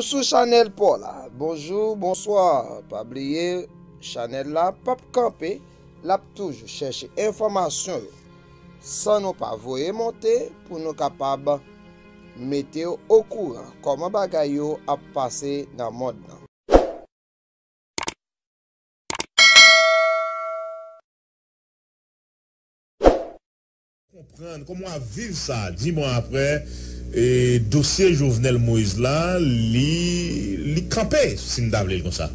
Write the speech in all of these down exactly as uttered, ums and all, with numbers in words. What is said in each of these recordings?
Sou chanèl pa w la. Bonjou, bonswa. Pa bliye, chanèl la p ap kanpe, l ap toujou chèche enfòmasyon yo. San nou pa voye monte pou nou kapab mete w okouran kòman bagay yo ap pase nan mond lan. Konprann, kòman w ap viv sa? Di mwen apre, e, dosye Jovenel Moïse la, li, li kanpe, si m ta vle l konsa.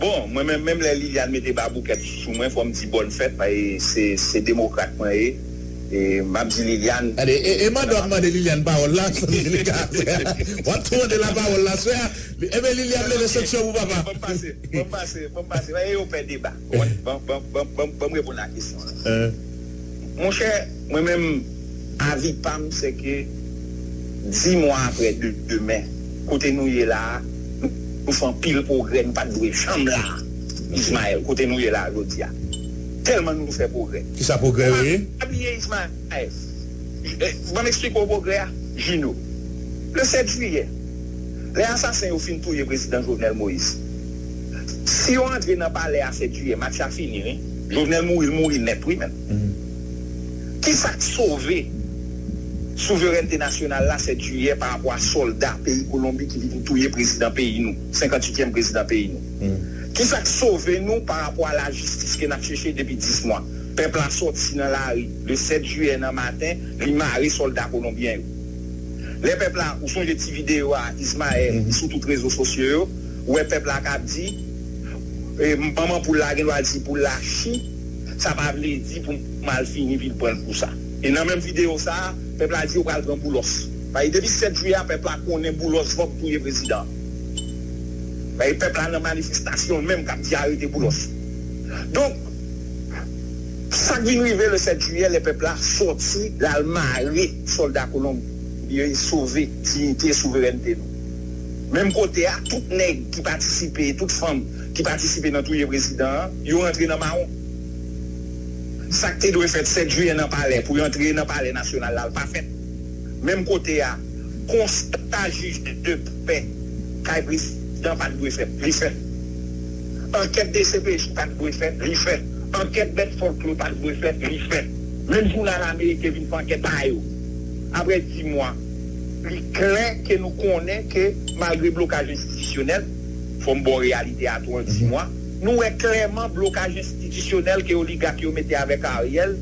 Bon, mwen menm, menm lè Liliane mete baboukèt sou mwen, fò m di bòn fèt, paske se, se demokrat mwen ye. E m ap di Liliane. Gade, e, e mande w ap mande Liliane pawòl la, w ap tou mande l pawòl la, sè. Li, enben, Liliane leve sanksyon pou papa. Ban m pase, ban m pase, ban m pase. E yo pè deba. Ban, ban, ban, ban, ban, ban m reponn a kesyon an. Monchè, mwen menm, avi pa m, se ke dis mwa apre de, demen, kote nou ye la a, nou, nou fè anpil pwogrè, nou pa t dwe janm la a. Ismaël, kote nou ye la a jodi a. Tèlman nou fè pwogrè. Kisa pwogrè yo ye? Pa bliye Ismaël. Eh, ban m eksplike w pwogrè a, Jino. Le sèt jiyè, lè asasen yo fin touye prezidan Jovenel Moïse, si yo antre nan palè a sèt jiyè, match la fini, wi. Jovenel mouri, l mouri nèt, wi, menm. Kisa k sove souverènte nasyonal la sèt jiyè pa rapò a sòlda peyi Kolonbi ki vin touye prezidan peyi nou, senkantuityèm prezidan peyi nou? Kisa k sove nou pa rapò a lajistis ke n ap chèche depi dis mwa? Pèp la sòti nan lari le sèt jiyè nan maten, li mare sòlda kolonbyen yo. Lè pèp la, ou sonje ti videyo a, Ismaël, ki sou tout rezo sosyo yo, ou wè pèp la k ap di, e, manman poul la gen dwa di poul la chi, sa pa vle di pou m al fini vin pran l pou sa. E nan menm videyo sa a, pèp la di yo pral pran Boulos. Paske depi sèt jiyè a, pèp la konnen Boulos fòk touye prezidan. Paske pèp la nan manifestasyon l menm k ap di arete Boulos. Donk, sa k vin rive le sèt jiyè, lè pèp la sòti, l al mare sòlda kolonbyen yo, sove diyite, souverènte nou. Menm kote a, tout nèg ki patisipe, tout fanm ki patisipe nan touye prezidan an, yo rantre nan mawon. Sa k te dwe fèt sèt jiyè nan palè, pou yo antre nan palè nasyonal la, l pa fèt. Menm kote a, konsta jij de pè kay prezidan pa t dwe fèt, li fèt. Ankèt D C P J pa t dwe fèt, li fèt. Ankèt Bedford Clos pa t dwe fèt, li fèt. Menm jounal ameriken vin fè ankèt pa yo. Apre dis mwa, li klè ke nou konnen ke malgre blokaj enstitisyonèl, fò m ba w reyalite a tou an dis mwa, nou wè klèman blokaj enstitisyonèl ke oligak yo mete avèk Ariel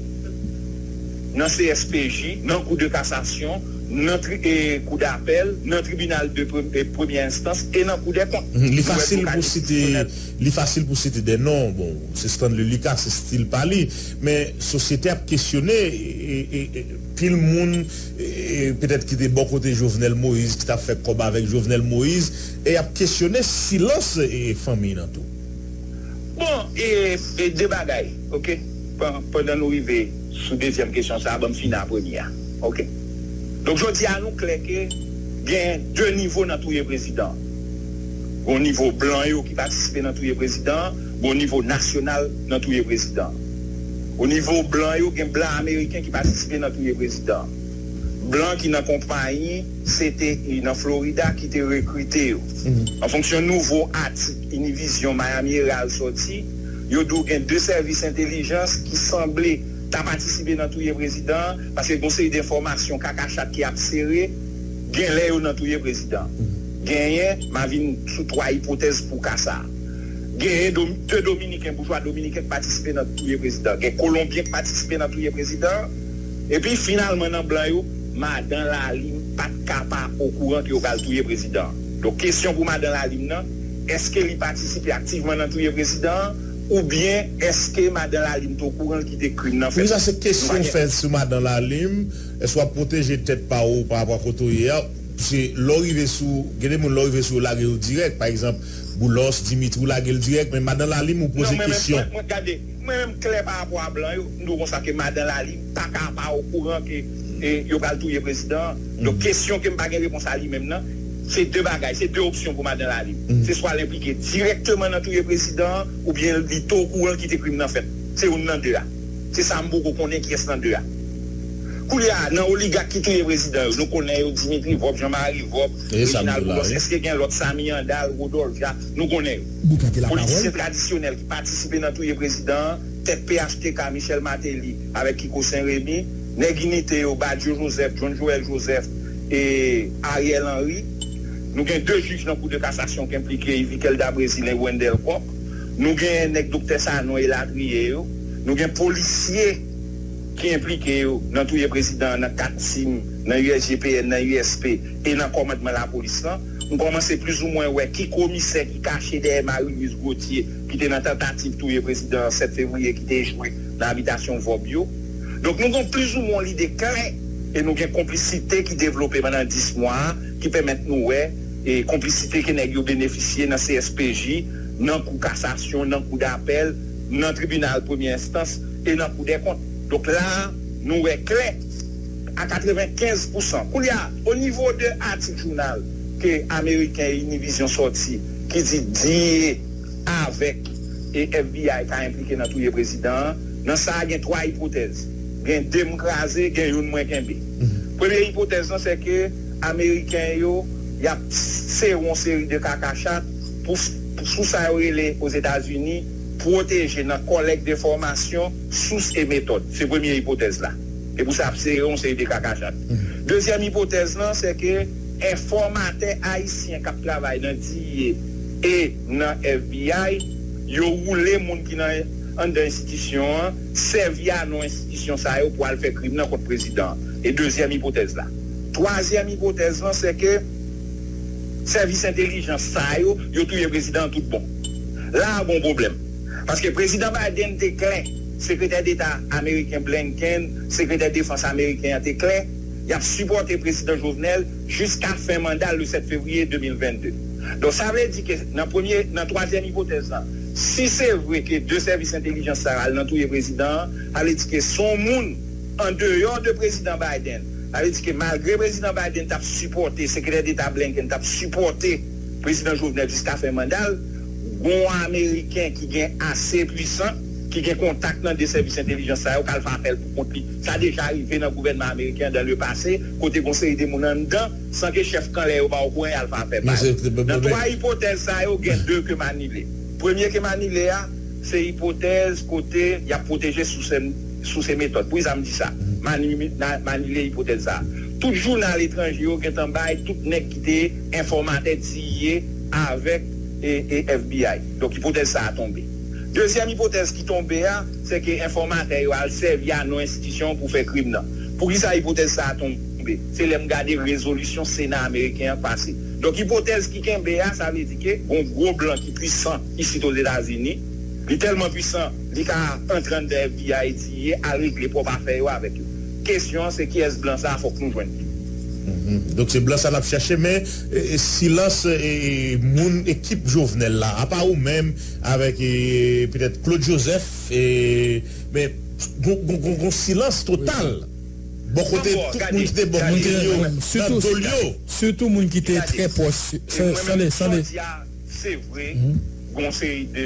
nan C S P J, nan Kou de Kasasyon, nan tri, e, Kou Dapèl, nan Tribinal de pre-, e, Premyè Enstans e nan Kou dè Kont. Mhm. Li fasil pou site, li fasil pou site de non. Bon, se Stanley Lucas, se stil pa li. Men sosyete ap kesyone, e, e, e, pil moun, e, petèt ki te bò kote Jovenel Moïse, ki t ap fè kòb avèk Jovenel Moïse, e ap kesyone silans, e, fanmi nan tou. Bon, e, e de bagay, oke? Pan-, pandan nou rive sou dezyèm kesyon sa a, ban m fini a premye a, oke? Donk, jodi a, nou klè ke gen de nivo nan touye prezidan. Gon nivo blan yo ki patisipe nan touye prezidan, gon nivo nasyonal nan touye prezidan. O nivo blan yo, gen blan ameriken ki patisipe nan touye prezidan. Blan ki nan konpayi C T I nan Florida ki te rekrite yo. An fonksyon nouvo atik Univision Miami Herald sòti, yo di w gen de sèvis entèlijans ki sanble ta patisipe nan touye prezidan an, paske gon seri de enfòmasyon kaka chat ki ap sere, gen lè yo nan touye prezidan an. Genyen, m a vin sou twa ipotèz pou ka sa a. Genyen Dom-, de Dominiken, boujwa dominiken k patisipe nan touye prezidan an. Gen Kolonbyen k patisipe nan touye prezidan an. Epi, finalman, nan blan yo, Madan Lalim pa t ka pa okouran ke yo pral touye prezidan an. Donk, kesyon pou Madan Lalim nan, èske li patisipe aktivman nan touye prezidan an, oubyen èske Madan Lalim te okouran l kite krim nan fèt? Wi, sa se kesyon fèt sou Madan Lalim. Èske w ap pwoteje tèt pa w pa rapò a kote w ye a? Paske lè w rive sou, gen de moun lè w rive sou yo lage yo dirèk. Pa egzanp, Boulos, Dimitri, w lage l dirèk, men Madan Lalim ou poze kesyon. Non, mwen menm, mwen, mwen, gade, mwen menm klè pa rapò a blan yo, m di w konsa ke Madan Lalim pa ka pa okouran ke, e, yo pral touye prezidan an. Donk, kesyon ke m pa gen repons a li menm nan, se de bagay, se de opsyon pou Madan Lalim. Se swa l enplike dirèkteman nan touye prezidan an, oubyen li te okouran l kite krim nan fèt. Se youn nan de a. Se sa m poko konnen kiyès nan de a. Koulye a, nan oligak ki touye prezidan yo, nou konnen yo, Dimitri Vòb, Jean Marie Vòb, Reginald Boulos, èske gen lòt, Samy Handal, Rodolphe Jean, nou konnen yo. Politisyen tradisyonèl ki patisipe nan touye prezidan an, tèt P H T K, Michel Martelly avèk Kiko Sen Remi, nèg inite yo, Badio Joseph, John Joel Joseph, e Ariel Henry. Nou gen de jij nan Kou de Kasasyon ki enplike, Yvickel Dabrésil e Wendelle Coq. Nou gen nèg Doktè Sanon elatriye yo. Nou gen polisye ki enplike yo nan touye prezidan an nan kat tim, nan U S G P N, nan U S P e nan kòmandman lapolis lan. M kòmanse plizoumwen wè ki komisè ki kache dèyè Marie Louise Gauthier ki te nan tantativ touye prezidan an sèt fevriye ki te echwe nan abitasyon Vòb yo. Donk nou gen plizoumwen yon lide klè e nou gen konplisite ki devlope pandan dis mwa a ki pèmèt nou wè e konplisite ke nèg yo benefisye nan C S P J, nan kou kasasyon, nan kou dapèl, nan tribinal premye enstans e nan kou dèkont. Donk la a, nou wè klè a katrevenkenz pousan. Koulye a, o nivo de atik jounal ke Ameriken e Univision sòti ki di D E A avèk e F B I ka enplike nan touye prezidan an, nan sa a gen twa ipotèz. Gen de m kraze, gen youn mwen kenbe. Premye ipotèz lan, se ke Ameriken yo, y ap sere yon seri de kakachat pou, pou sou sa yo rele Ozetazini pwoteje nan collecte d'informations, sources et méthodes. Se premye ipotèz la. E pou sa ap sere yon seri de kakachat. Dezyèm ipotèz lan, se ke enfòmatè ayisyen k ap travay nan D E A e nan F B I, yo woule moun ki nan anndan enstitisyon an, sèvi a non enstitisyon sa yo pou al fè krim nan kont prezidan an. E dezyèm ipotèz la. Twazyèm ipotèz lan, se ke sèvis entelijans sa yo, yo touye prezidan an tout bon. La a gon pwoblèm. Paske prezidan Biden te klè, sekretè deta ameriken Blinken, sekretè defans ameriken an te klè, y ap sipòte prezidan Jovenel jiska fen manda l le sèt fevriye de mil vennde. Donk sa vle di ke nan premye, nan twazyèm ipotèz lan, si se vre ke de sèvis entelijans sa yo al nan touye prezidan an, sa vle di ke se yon moun andeyò de prezidan Biden. Sa vle di ke malgre prezidan Biden t ap sipòte, sekretè deta Blinken t ap sipòte prezidan Jovenel jiska fen manda l, gon ameriken ki gen ase pwisan, ki gen kontak nan de sèvis entelijans sa yo, k al fè afè l pou kont li. Sa deja rive nan gouvènman ameriken dan le pase, kote gon seri de moun anndan, san ke chèf kanlè yo pa okouran, y al fè afè pa yo. Nan twa ipotèz sa yo, gen de ke m anile. Premye ke m anile a, se ipotèz kote y ap pwoteje sources, sources et méthodes. Poukisa m di sa? M anile ipotèz sa a. Tout jounal etranje yo gentan bay tout nèg ki te enfòmatè D E A avèk e, e F B I. Donk ipotèz sa a tonbe. Dezyèm ipotèz ki tonbe a, se ke enfòmatè yo al sèvi a non enstitisyon pou fè krim nan. Poukisa ipotèz sa a tonbe? Se lè m gade rezolisyon Sena ameriken an pase. Donk ipotèz ki kenbe a, sa vle di ke gon gwo blan ki pwisan isit Ozetazini, li tèlman pwisan, li ka antre anndan F B I, D E A, al regle pwòp afè yo avèk yo. Kesyon an se kiyès blan sa a, fòk nou jwenn li. Donk se blan sa n ap chache, men e, e, silans e, e, moun ekip Jovenel la, apa ou menm avèk e, petèt Claude Joseph, e, men gon, gon, gon, gon silans total bò kote tout moun ki te bò kote yo, nan do l yo. Sitou moun ki te trè pwòch. Sanle, sanle. Se vre, gon seri de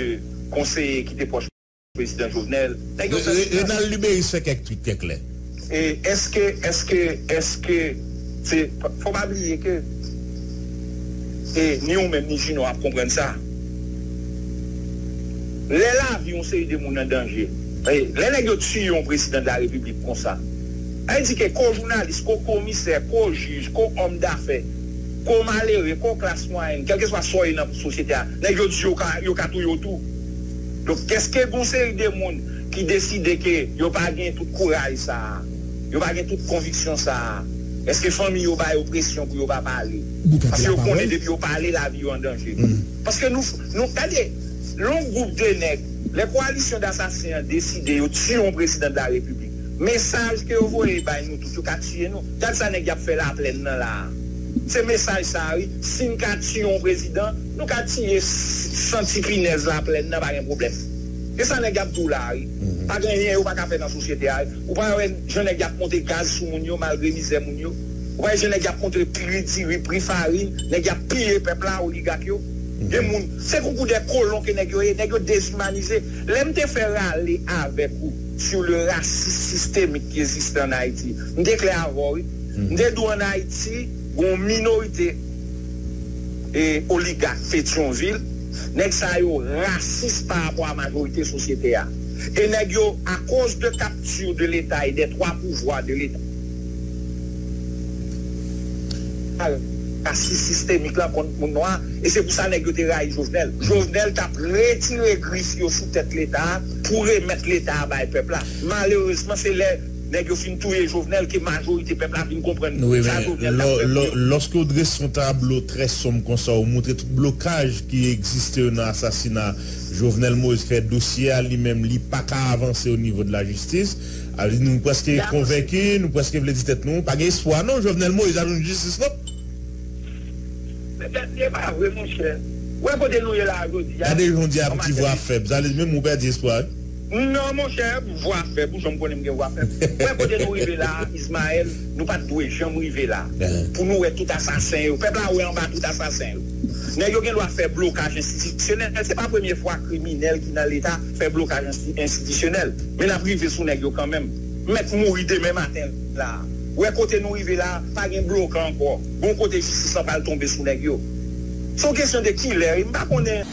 konseye ki te pwòch prezidan Jovenel. Nèg yo fè Renald Luberice fè kèk twit trè klè. E èske, èske, èske, se, fò pa bliye ke e ni ou menm ni Junior ap konprann sa. Lè lavi yon seri de moun an danje, e, lè nèg yo tiye yon prezidan de la repiblik konsa, sa vle di ke ko jounalis, ko komisè, ko jij, ko òm dafè, ko malere, ko klas mwayèn, kèlkeswa sa w ye nan sosyete a, nèg yo di yo ka, yo ka touye w tou. Donk, èske gon seri de moun ki deside ke yo pa gen tout kouraj sa a, yo pa gen tout konviksyon sa a, èske fanmi yo ba yo presyon pou yo pa pale? Paske yo konnen depi yo pale, lavi yo an danje. Paske nou, nou, gade, lè yon gwoup de nèg, lè kowalisyon dasasen an deside yo tiye yon prezidan de la repiblik, mesaj ke yo voye bay nou tout, yo ka tiye nou. Gad sa nèg y ap fè Laplèn nan la a. Se mesaj sa a, wi. Si n ka tiye yon prezidan, nou ka tiye san ti pinèz Laplèn nan, pa gen pwoblèm. Se sa nèg y ap di w la a, wi. Pa gen anyen yo pa ka fè nan sosyete a, wi. Ou pa wè jan nèg y ap monte gaz sou moun yo, malgre mizè moun yo? Ou pa wè jan nèg y ap monte pri diri, pri farin, nèg y ap piye pèp la, oligak yo? Gen moun, se konkou dè kolon ke nèg yo ye, nèg yo dezimanize. Lè m te fè rale avèk ou, sur le racisme systémique qui existe en Haïti. M te klè avè w, wi. M te di w ann Ayiti, gen yon minorite e, oligak Petyonvil, nèg sa yo rasis pa rapò a majorite sosyete a. E nèg yo, à cause de capture de l'État et des trois pouvoirs de l'État, rasis sistemik la kont moun nwa, e se pou sa nèg yo te rayi Jovenel. Jovenel t ap retire grif yo sou tèt Leta a pou remèt Leta a bay pèp la. Malerezman, se lè nèg yo fin touye Jovenel ke majorite pèp la vin konprann sa Jovenel t ap fè pou yo. Lòske w drese yon tablo trè sonm konsa, ou montre tout blokaj ki egziste yo nan asasina Jovenel Moïse, fè dosye a li menm, li pa ka avanse o nivo de lajistis. A, nou prèske konvenki, nou prèske vle di tèt nou, pa gen espwa non, Jovenel Moïse ap jwenn jistis non. Mesye, se pa vre, monchè. Ou wè kote nou ye la a jodi a? Gade jan w di a, ti vwa fèb. Sa vle di menm ou pèdi espwa wi. Non, monchè, vwa fèb, ou janm konnen m gen vwa fèb. Ou wè kote nou rive la a, Ismaël, nou pa t dwe janm rive la a. Pou nou wè tout asasen yo. Pèp la wè anba tout asasen yo. Nèg yo gen dwa fè blokaj enstitisyonèl. Se pa premye fwa kriminèl ki nan Leta fè blokaj ensti- enstitisyonèl. Men n ap rive sou nèg yo kanmenm. Mèt mouri demen maten la a. Ou wè kote nou rive la a, pa gen blokan ankò. Gon kote jistis lan pral tonbe sou nèg yo. Se yon kesyon de kilè, m pa konnen.